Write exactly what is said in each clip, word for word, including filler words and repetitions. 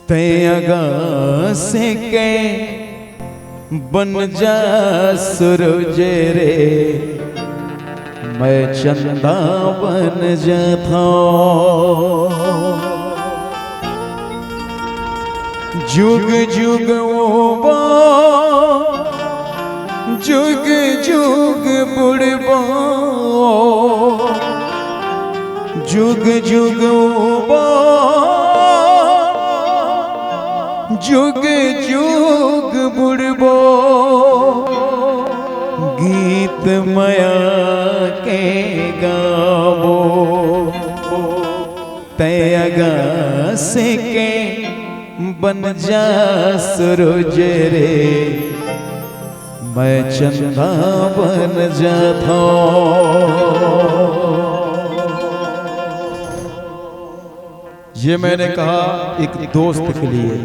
तैं अगस के बन जा सूरज रे, मैं चंदा बन जाथौं। जुग जुग उबा, जुग जुग बुड़बा, जुग जुग उबा, जुग जुग बुड़बो, गीत मया के गाबो। तैं अगस के बन जा सूरज रे, मैं चंदा बन जाथौं। ये मैंने कहा एक दोस्त के लिए।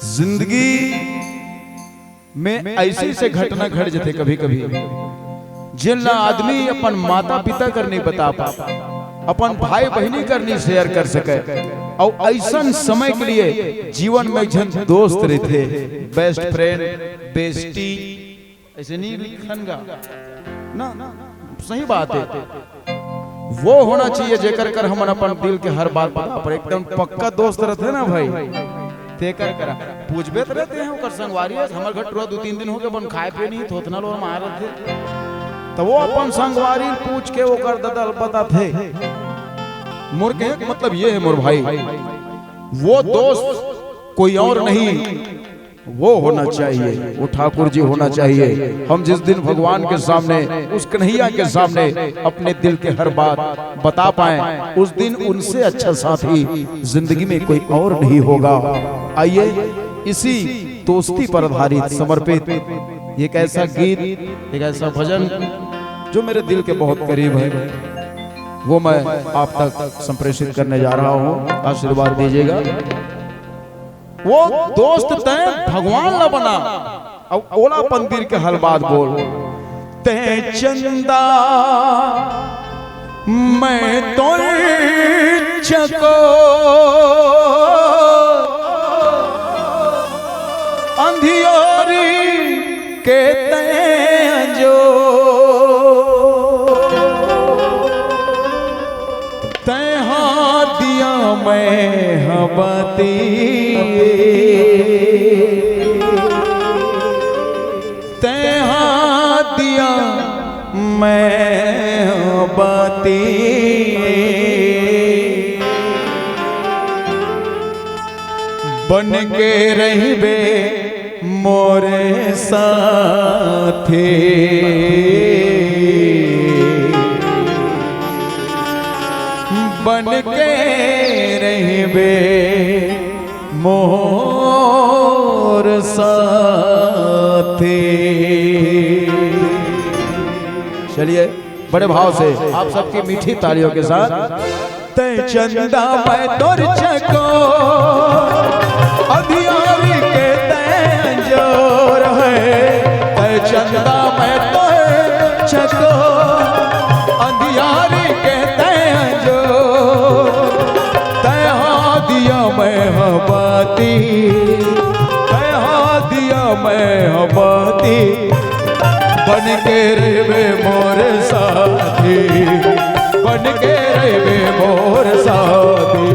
जिंदगी में ऐसे ऐसे घटना घट जाथे कभी कभी, जेन ला आदमी अपन माता पिता कर नहीं बता पाए, अपन भाई बहिनी कर नहीं शेयर कर सके। और ऐसन समय के लिए जीवन में एक झन दोस्त रहिथे, बेस्ट फ्रेंड, बेस्टी, ऐसे नहीं लिखन गा ना, सही बात है। वो होना चाहिए जेकर कर हमन अपन दिल के हर बात बता पाए। एकदम पक्का दोस्त रहथे ना भाई, तेकर करा पूछबे त रहथे हैं ओकर संगवारी है। हमर घर टुरा दू तीन दिन हो गए, अपन खाए पिए नहीं, थोथना लोर मार रहथे। तो वो अपन संगवारी पूछ के ओकर ददल बताथे। मोर कहे के मतलब ये है मोर भाई, वो दोस्त कोई और नहीं, वो होना चाहिए, वो ठाकुर जी होना चाहिए। हम जिस दिन भगवान के सामने, उस कन्हैया के सामने अपने दिल के हर बात बता पाए, उस दिन उनसे अच्छा साथी जिंदगी में कोई और नहीं होगा। आइए, इसी दोस्ती पर आधारित, समर्पित एक ऐसा गीत, एक ऐसा भजन जो मेरे दिल के बहुत करीब है, वो मैं आप तक संप्रेषित करने जा रहा हूँ। आशीर्वाद दीजिएगा। वो दोस्त तैं भगवान ला बना, अब ओला अपन दिल के हर बात बोल। तैं चंदा, मैं तोर चको, अंधियारी के तैं जो। तैं हा दिया मैं हा बाती, तैं हा दिया मैं हा बाती। बन के रहिबे मोर साथी, बन के रहिबे मोर साथी। चलिए, बड़े भाव से आप सबकी मीठी तालियों के साथ। तैं चंदा मैं तोर चको, अंधियारी के तैं अंजोर है। तैं चंदा मैं तोर चको, अंधियारी के तैं अंजोर। तैं हा दिया मैं हा बाती, तैं हा दिया मैं हा बाती। बन के रहिबे मोर साथी, बन के रहिबे मोर साथी।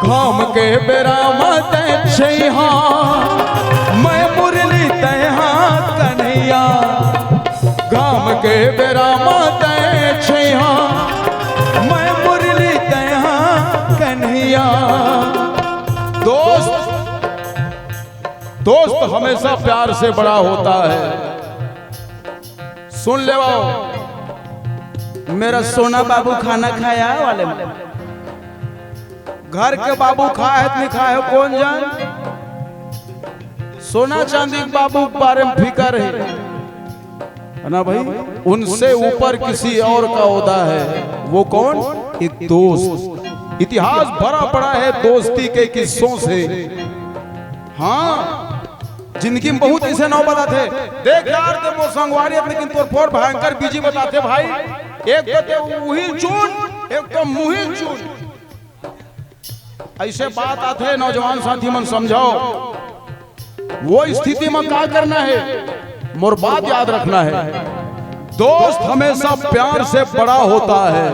घाम के बेरा म तैं छइहां, मैं मुरली तैं हा कन्हैया। घाम के बेरा म तैं छइहां, मैं मुरली तैं हा कन्हैया। दोस्त, दोस्त हमेशा प्यार से बड़ा होता है। सुन लेवव, मेरा सोना बाबू खाना खाया वाले में। घर के बाबू खाए हे त नहीं खाए हे, कोन जान? सोना चांदी के बाबू के बारे में फिकर हे, है ना भाई? उनसे ऊपर किसी और का ओहदा है। वो कौन? एक दोस्त। इतिहास भरा पड़ा है दोस्ती के किस्सों से। हाँ, जिंदगी में बहुत ऐसे नौबत आथे। देख यार, ते मोर संगवारी हे, लेकिन तोर फोड़ भयंकर बीजी बताथे भाई। एक तो ते उहिल चून, एक तो मुहिल चून। ऐसे बात आथे, नौजवान साथी मन समझो, वो स्थिति में का करना है, मोर बात याद रखना है। दोस्त हमेशा प्यार से बड़ा होता है,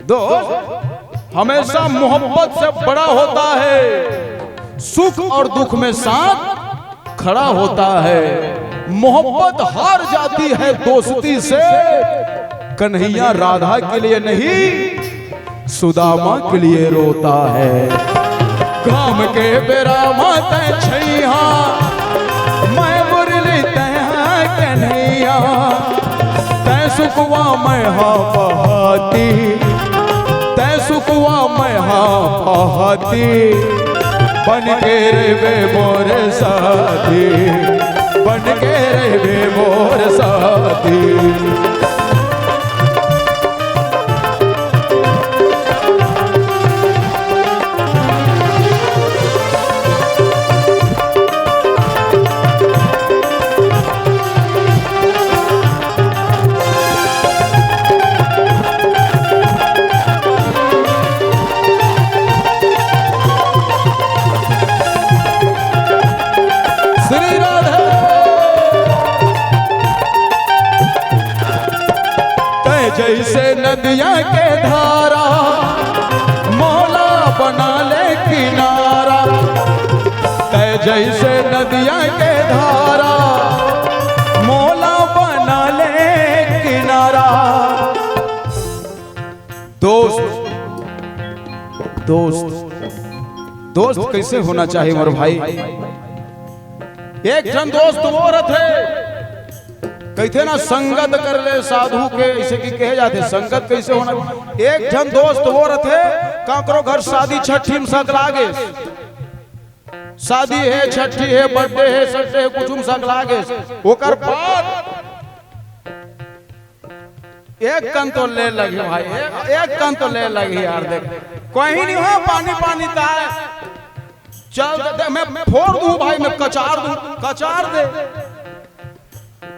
दोस्त हमेशा मोहब्बत से बड़ा होता है, सुख और दुख में साथ खड़ा होता है। मोहब्बत हार जाती है दोस्ती से। कन्हैया राधा के लिए नहीं, सुदामा के लिए रोता है। काम के बेरा म तैं छैया, मैं मुरली तैं कन्हैया। तैं सुकवा मैं हा पहाती, तैं सुकवा मैं हा पहाती। बन के रहिबे मोर साथी, बन के रहिबे मोर साथी। श्री राधे। तैं जैसे नदिया के धारा, मोला बना ले किनारा। तैं जैसे नदिया के धारा, मोला बना ले किनारा। दोस्त, दोस्त, दोस्त कैसे होना चाहिए मोर भाई? एक ठन दोस्त वो रथे, कहिथे ना, संगत कर ले साधु के, ऐसे कि कहे जाथे। संगत कैसे होना? एक ठन दोस्त वो रथे, काकरो घर शादी छट्ठी में सकला गे, शादी हे, छट्ठी हे, बर्थडे हे, सड्डे हे, कुछ में सकला गे, ओकर बाद एक कन तो ले लगही भाई, एक, एक कन तो ले लगही यार। देख, कहीं नहीं हो पानी पानी ताय। चल दे, दे, मैं फोड़ दूं भाई, मैं कचार दूं, कचार दे,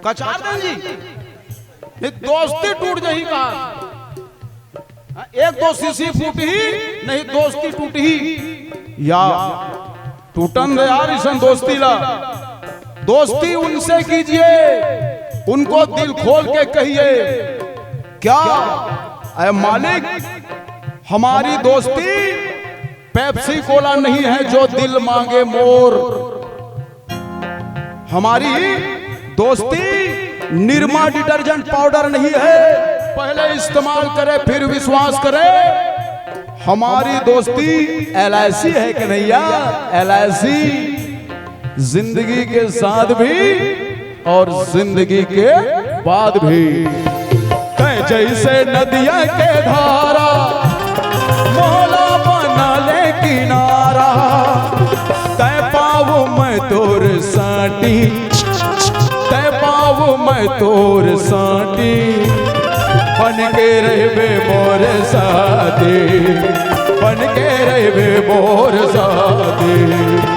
कचार दे जी। ये दोस्ती टूट जाही का? हाँ, एक दो सीसी फूटही, नहीं दोस्ती टूटही। या टूटन दे यार इसन दोस्ती ला। दोस्ती उनसे कीजिए, उनको दिल खोल के कहिए, क्या ऐ मालिक, हमारी दोस्ती पेप्सी कोला नहीं है जो दिल मांगे मोर। हमारी दोस्ती निरमा डिटर्जेंट पाउडर नहीं है, पहले इस्तेमाल करे फिर विश्वास करे। हमारी दोस्ती एलआईसी है कन्हैया, एलआईसी, जिंदगी के साथ भी और जिंदगी के बाद भी। तैं जैसे नदिया के धारा, मोला बना ले किनारा। तैं पाव मैं तोर साटी, तैं पाव मैं तोर साटी। बन के रहिबे मोर साथी, बन के रहिबे मोर साथी।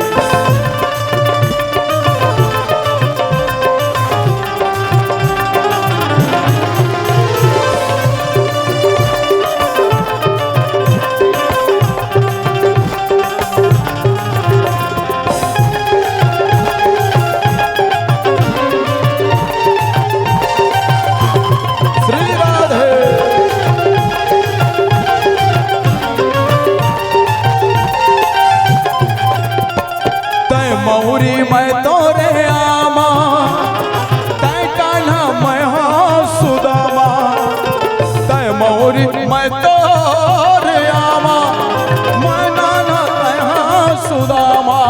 श्री राधे। तैं मौरी मैं तोरे आमा, तैं कान्हा मैं हाँ सुदामा। तैं मौरी मैं तोरे आमा, मैं नाना तैं हाँ सुदामा।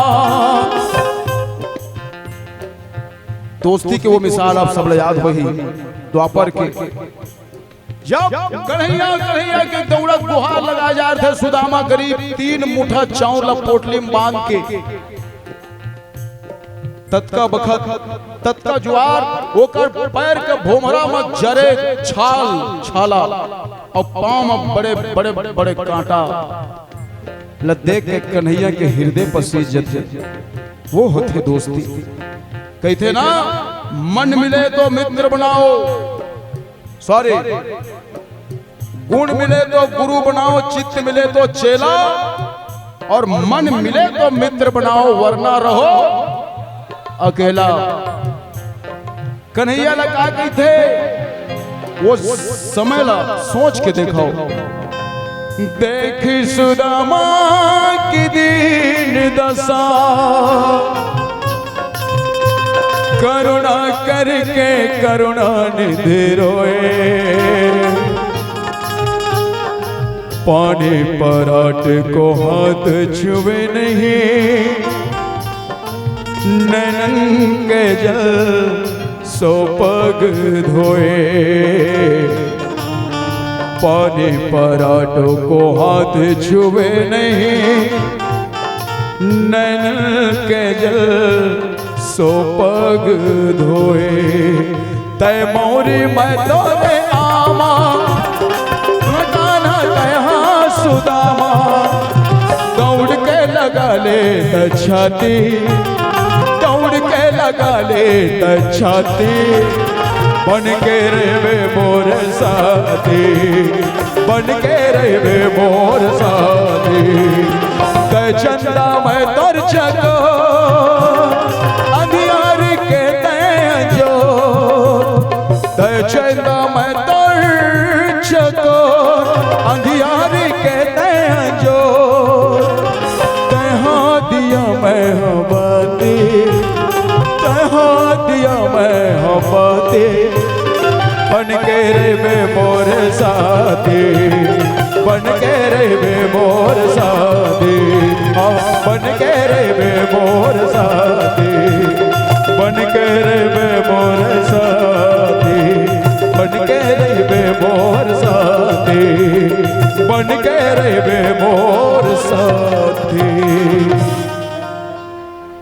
दोस्ती के वो मिसाल आप सब ला याद होही, द्वापर के। जब कन्हैया कन्हैया के दउड़त गुहार लगाए जात हे, सुदामा गरीब तीन मुठा चाउर ला पोटली म बांध के, ततका बखत, ततका जुआर, ओकर पैर के भोमरा म जरे छाल छाला अउ पांव म बड़े बड़े बड़े कांटा ल देख के कन्हैया के हिरदे पसीज जथे। वो होथे दोस्ती। कहिथे ना, मन मिले तो मित्र बनाओ, सॉरी, गुण मिले तो गुरु बनाओ, चित्त मिले तो चेला, और मन मिले तो मित्र बनाओ, वरना रहो अकेला। कन्हैया ला का कहिथे, वो समय ला सोच के देखो। देखी सुदामा की दीन दशा, करुणा करके करुणा निधि रोए। पानी पराट को हाथ छुए नहीं, नैनन के जल सो पग धोए। पानी पराटों को हाथ छुए नहीं, नैन के जल सो पग धोए। तय मोरी मैं तोरे आमा, कान्हा तय हाँ सुदामा। दौड़ के लगा ले त छाती, दौड़ के लगा ले त छाती। बन के रहबे मोर साथी, बन के रहबे मोर साथी। तय चंदा मैं तोर चको, अंधियार के तय जो। तय चंदा मैं तोर चको, अंधियार के तय जो। तय हाँ दिया मैं हाँ बाती, तय हाँ दिया मैं हाँ बाती। बन के रहबे मोर साथी, बन के रहबे मोर साथी, हाँ, बन के रहबे मोर साथी, बन के रहबे मोर साथी, बन के रहबे मोर साथी, बन के रहबे मोर साथी।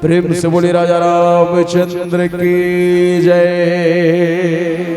प्रेम से बोले राजा रामचंद्र की जय।